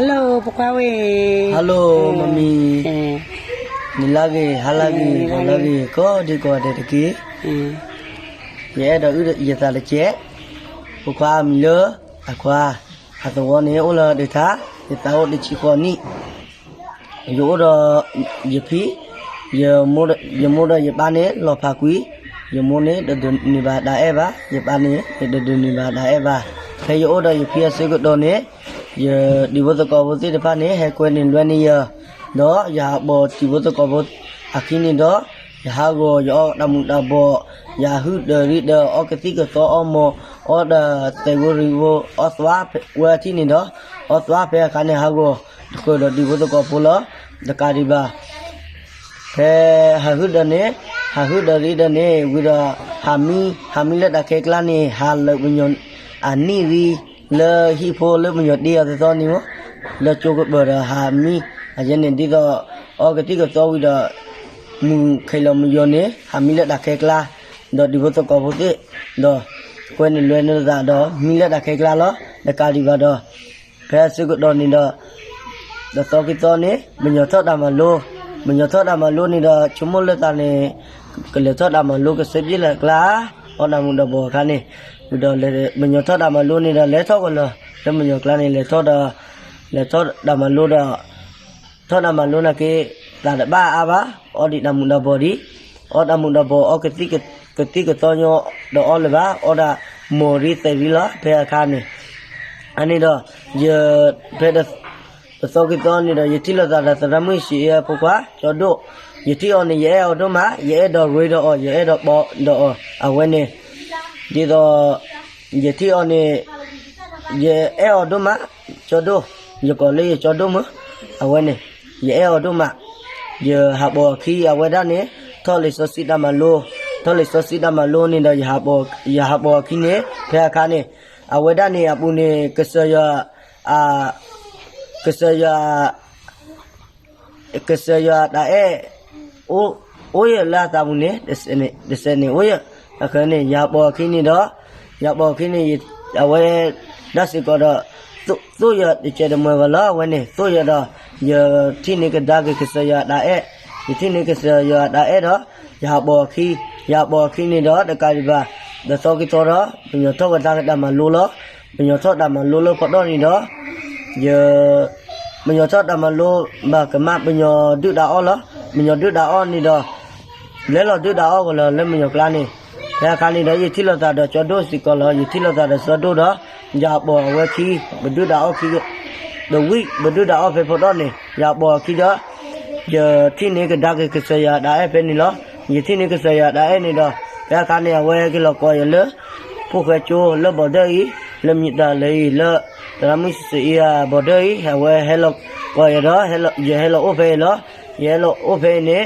Hello ဖိခွါဝဲ, hello မမံၤ, နံၤလၢဂ့ၤ ဟါလၢဂ့ၤ ဂီၤလၢဂ့ၤ ကိးဒံကိးဂၤဒဲးတက့ၢ်. ယအဲၣ်ဒိးအုၣ်ယသးတစဲး, ဖိခွါအမံၤလၢ အခွါ, အသဝီန့ၣ်အိၣ်လၢဒုးထါ, ယသးအိၣ်တဆံဃိးနံၣ်, ယအိၣ်ဒီးယဖံ, ယမိၢ်ဒီးယပၢ်န့ၣ် လီၤဖးကွံာ်, ယမိၢ်န့ၣ် တဒိးန့ၢ်ဘၣ်တၢ်အဲၣ်ဘၣ်, ယပၢ်န့ၣ် တဒိးန့ၢ်ဘၣ်တၢ်အဲၣ်ဘၣ်. ဖဲယအိၣ်ဒီးယဖံအဆၢကတီၢ်န့ၣ်, ယဒံဖိသကိးဖိသ့ၣ်တဖၣ်န့ၣ် ဟဲကွဲန့ၢ်လွဲန့ၢ်ယၤ, ဒီးယဟးပိာ်ဒံဖိသကိးဖိအခံန့ၣ်ဒီး, ယဟးဂီၤ ယအီၣ်တၢ်မူးတၢ်ဘီး, ယဟးဟုၣ်ဒီးရံဒီး အီၣ်ကသံၣ်ကသီအီၣ်မီၤ, အီၣ်ဒီးသဲးဖိရံဖိ အီၣ်သွါဝဲအထံၣ်န့ၣ်ဒီး, အီၣ်သွါဖဲအခါန့ၣ် ဟးဂီၤတဃၢၤဒီးဒံဖိသကိးဖိလီၤ. တကးဒံးဘၣ် ဖဲဟးဟုၣ်ဒီးန့ၣ်, ဟးဟုၣ်ဒီးရံဒီးန့ၣ် ဝံၤဒီး ဟးမံ, ဟးမံလၢတၢ်ခဲကျါန့ၣ် ဟးလၢပညီအနံၣ်ရံ, လၢဟံၣ်ဖိလၢပညီတ့အီၤသ့ၣ်သီန့ၣ်, လၢကၠိကပၤဒီးဟးမံ, အယဲန့ၣ်ဒ်သိး အီၣ်ကသံၣ်ကသီဝံၤဒီး မုၢ်ခဲလီၤမုၢ်ယီၤန့ၣ် ဟးမံလၢတၢ်ခဲကျါ, ဒီးဒံဖိသကိးဖိသ့ၣ်, ဒီးကွဲန့ၢ်လွဲန့ၢ်သးဒီး မံလၢတၢ်ခဲကျါလီၤ. တကးဒံးဘၣ်ဒီး ဖဲအဆၢကတီၢ်န့ၣ်ဒီး တသီခံသီန့ၣ် ပညီထီၣ်တၢ်မၤလိ, ပညီထီၣ်တၢ်မၤလိန့ၣ်ဒီး ဆိကမိၣ်လၢသးန့ၣ် ကလဲၤထီၣ်တၢ်မၤလိကစၢၢ်က့လၢကျါ, အီၣ်တၢ်မူးတၢ်ဘီးအခါန့ၣ်, ဝံၤဒီးပညီထီၣ်တၢ်မၤလိန့ၣ်ဒီး လဲၤထီၣ်ကလီၤ လၢပညီကျါန့ၣ် လဲၤထီၣ်ဒီး, လဲၤထီၣ်တၢ်မၤလိဒီး ထီၣ်တၢ်မၤလိနာ်က့ သးတဘၣ်အါဘၣ်, အီၣ်ဒံးတၢ်မူးတၢ်ဘီးဒံး, အီၣ်တၢ်မူးတၢ်ဘီး အီၣ်ကသံၣ်ကသီညီတအီၣ်လၢၤဘၣ်, အီၣ်ဒၣ်မီၤရံသဲးရံလီၤ ဖဲအခါန့ၣ်. အန့ၣ်ဒီး ယ, ဖဲတသီခံသီန့ၣ်ဒီး ယထံၣ်လိာ်သးဒီးသရၣ်မုၣ်စံးအ့အဖိခွါ ကၠီဒိၣ်, ယထံၣ်အီၤန့ၣ် ယအဲၣ်အီၤဒိၣ်မး, ယအဲၣ်ဒိးရ့ဒီးအီၤ, ယအဲၣ်ဒိးပိာ်ဒီးအီၤ, အဝဲန့ၣ်, ဒ်သိး ယထံၣ်အီၤန့ၣ် ယအဲၣ်အီၤဒိၣ်မး, ကၠီဒိၣ်, ယကိးလၢယကၠီဒိၣ်မး, အဝဲန့ၣ်, ယအဲၣ်အီၤဒိၣ်မး, ယဟးပိာ်အခံ အဝဲဒၣ်န့ၣ်, ထီၣ်လံာ်စီဆှံတၢ်မၤလိ, ထီၣ်လံာ်စီဆှံတၢ်မၤလိန့ၣ်ဒီး ယဟးပိာ်အခံန့ၣ် ဖဲအခါန့ၣ်, အဝဲဒၣ်န့ၣ်အပူၤန့ၣ် ကစၢ်ယွၤ, ကစၢ်ယွၤ ကစၢ်ယွၤတၢ်အဲၣ်, အိၣ်ယၢ်လၢအသးပူၤန့ၣ်, တစဲးန့ၣ်အိၣ်ယၢ်, အဃိန့ၣ် ယဟးပိာ်အခံန့ၣ်ဒီး, ယဟးပိာ်အခံန့ၣ်, အဝဲဒၣ်စ့ၢ်ကီးဒီး, သိၣ်ယၢ်တကဲတမံၤဘၣ်လီၤ အဝဲန့ၣ်, သိၣ်ယၢ်ဒီး, ယထံၣ်န့ၢ်ကဒါက့ၤကစၢ်ယွၤတၢ်အဲၣ်, ယထံၣ်န့ၢ်ကစၢ်ယွၤတၢ်အဲၣ်ဒီး, ယဟးပိာ်အခံ, ယဟးပိာ်အခံန့ၣ်ဒီး တကးဒံးဘၣ်, တသီခံသီဒီး ပညီထီၣ်ကဒါက့ၤတၢ်မၤလိလီၤ, ပညီထီၣ်တၢ်မၤလိလၢဖီတီၣ်န့ၣ်ဒီး, ယ ပညီထီၣ်တၢ်မၤလိဘၣ်ကမၣ် ပညီဒုၣ်တၢ်အီၣ်လီၤ. ပညီဒုၣ်တၢ်အီၣ်န့ၣ်ဒီး, လဲၤလီၤဒုၣ်တၢ်အီၣ်ကလီၤလၢပညီကျါန့ၣ်, ဖဲအခါန့ၣ်ဒီး ယထံၣ်လိာ်သးဒီးကၠီဒိၣ်စ့ၢ်ကီးလီၤ. ယထံၣ်လိာ်သးဒီးစီၤဒိၣ်ဒီး, ယဟးပိာ်အဝဲခံ, ပဒုၣ်တၢ်အီၣ်ခံ, တဝံၣ် ပဒုၣ်တၢ်အီၣ်ဖဲဖီတီၣ်န့ၣ် ယဟးပိာ်အခံဒီး ယထံၣ်န့ၢ်ကဒါက့ၤကစၢ်ယွၤတၢ်အဲၣ်ဖဲန့ၣ်လီၤ. ယထံၣ်န့ၢ်ကစၢ်ယွၤတၢ်အဲၣ်န့ၣ်ဒီး, ဖဲအခါန့ၣ် အဝဲက့ၤလီၤကိးယၤလၢ ဖိၣ်ဃဲကၠိလၢဘီၣ်ဒၢၣ်အံၤ, လၢမံၤတၢ်လၢအံၤ လၢသရၣ်မုၣ်စံးအ့အဘီၣ်ဒၢၣ်အံၤ, အဝဲဟဲလီၤကိးယၤဒီး, ယဟဲလီၤအိၣ်ဖဲအံၤလီၤ. ယဟဲလီၤအိၣ်ဖဲအံၤန့ၣ်,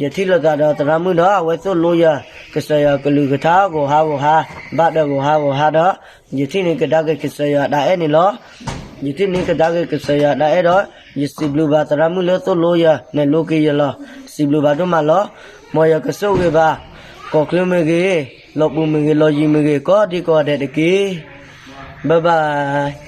ယထံၣ်လိာ်သးဒီးသရၣ်မုၣ်ဒီး အဝဲသိၣ်လိယၤ ကစၢ်ယွၤကလုၢ်ကထါဂီၤဟါဂီၤဟါ, ဘၣ်ဒီးဂီၤဟါဂီၤဟါဒီး, ယထံၣ်န့ၢ်ကဒါက့ၤကစၢ်ယွၤတၢ်အဲၣ်န့ၣ်လီၤ. ယထံၣ်န့ၢ်ကဒါက့ၤကစၢ်ယွၤတၢ်အဲၣ်ဒီး, ယစံးဘျုးဘၣ်သရၣ်မုၣ်လၢသိၣ်လိယၤ နဲၣ်လိက့ၤယၤလီၤ. စံးဘျုးဘၣ်ဒိၣ်မးလီၤ. မ်ယွၤကဆိၣ်ဂ့ၤဘၣ် ကီၢ်ချၢမ့ၢ်ဂ့ၤ, လီၢ်ပူၤမ့ၢ်ဂ့ၤ, လီၢ်ယံၤမ့ၢ်ဂ့ၤ, ကိးဒံကိးဂၤဒဲးတက့ၢ်. Bye bye.